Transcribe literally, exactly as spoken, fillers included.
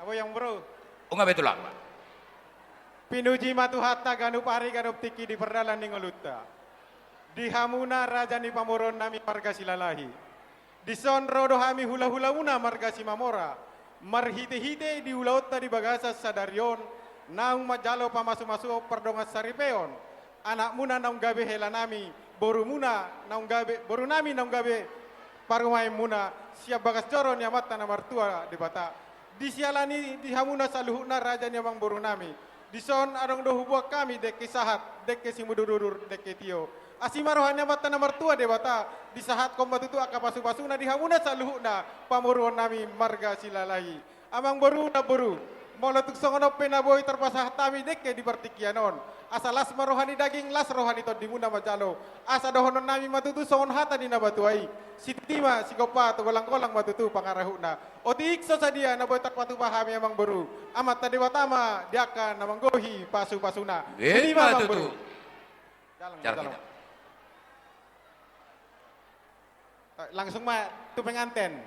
Abo yang bro. Unga betulan. Pinuji ma Tuhanta ganup ari ganup tingki di pardalan ni ngolunta. Di hamuna raja ni pamoruon nami marga Silalahi. Dison ro do hami hulahulamuna marga Simamora. Marhitehite di ulaonta di bagasan sadari on, naung manjalo pamasumasuon pardongan saripeon. Anakmuna naung gabe helanami, borumuna naung gabe, borunami naung gabe parumaenmuna, sian bagas joro ni Amanta na martua Debata. Di siala ni i di hamuna saluhutna raja ni amangborunami. Dison adong do huboan hami dengke sahat, dengke simudurudur, dengke tio. Asi ma roha ni Amanta na martua Debata, disahathon ma tutu angka pasupasuna di hamuna saluhutna pamoruonnami marga Silalahi. Amangboru, namboru, molo tung songon on pe na boi tarpasahat hami dengke di partingkian on, asa las ma roha ni daging, las roha ni tondimuna manjalo. Asa dohononnami ma tutu songon hata ni natua-tua i: Sititi ma sigompa, tu golanggolang ma tutu pangarahutna. Otik so sadia na boi tarpatupa hami, amangboru, Amanta Debata ma di angka na manggohi pasupasuna. Ima tutu. Galang, galang. Langsung ma tu penganten.